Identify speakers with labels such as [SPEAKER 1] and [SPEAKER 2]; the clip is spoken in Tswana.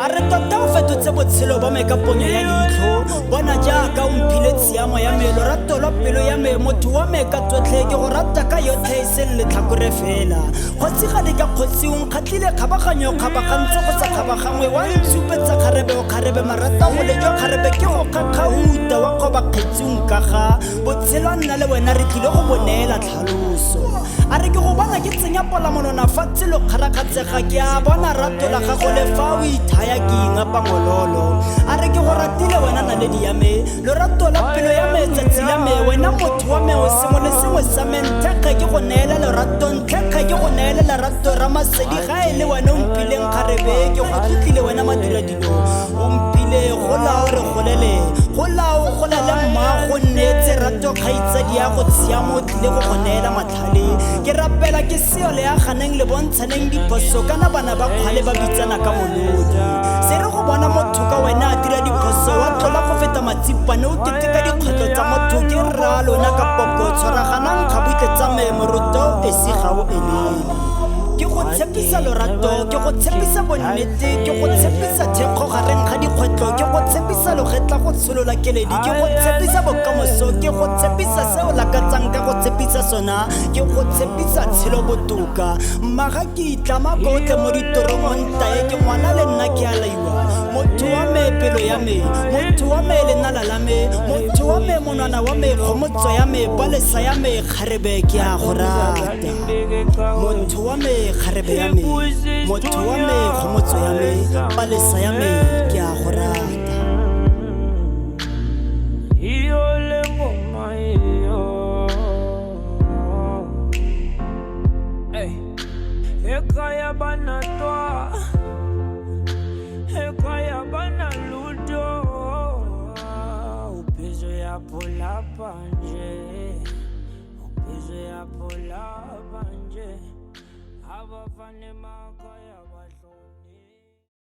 [SPEAKER 1] A re tota o fetotse botshelo ba me ka ponyo ya leitlho. Bona jaaka o mphile tshiamo ya me, lorato lwa pelo ya me, motho wa me ka tsotlhe, ke go rata ka yotlhe e seng letlhakore fela. Kgosigadi ka kgosi o nkgatlhile kgabaganyo kgabagantse go sa kgabagangwe, wa ntshupetsa kgarebe o kgarebe marata go lejwa kgarebe ke go kgakgauta wa kgoba kgetsi o nkaga botshelo nna le wena re tlile go bo neela tlhaloso. A re ke go bona ke tsenya polamonona fatshe lo kgarakgatsega ke a bona rato la gago le fa o ithaya ke ingapa mololo. A re ke go ratile wena naledi ya me, lorato la pelo ya me tsatsi la me, wena motho wa me o sengwe le sengwe sa me, nthekge ke go neela lerato, ntlhekge ke go neela lerato ramasedi ga e le wena o mphileng kgarebe ke go tlotlile wena madira dilo o mphile gola o re golele gola o golele mma go nneetse rato kgaitsadi ya go tshiamo o tlile go go neela matlhale ke rapela ke seo le ya ganeng le bontshaneng diphoso kana bana ba kgwale ba bitsana ka molodi se re go bona motho ka wena a dira diphoso wa tlola go feta matsipane o keteka dikgwetlho tsa motho ke rra lona ka poko tshwaraganang ga butle tsa me moroto esi ga o elele ke go tshepisa lorato ke go tshepisa bonnete ke go tshepisa thekgo gareng ga dikgwetlho ke go tshepisa logetla go tsholola keledi ke go tshepisa bokamoso ke go tshepisa seo lakatsang ka go tshepisa sona ke go tshepisa tshelo botoka mma ga ke itlama kotle mo ditorong o ntaye ke ngwana le nna ke a laiwa motho wa me pelo ya me motho wa me lenala la me motho wa me monwana wa me kgomotso ya me palesa ya me kgarebe ke a go rata motho wa me kgarebe ya me motho wa me kgomotso ya me palesa ya me ke a go rata.
[SPEAKER 2] Iyo le ngoma iyo. Hey. Ekhaya banatwa, ekhaya banalutho, uphizo yapho nje, uphizo yapho lapha nje, abafana emakhaya bahlonipha.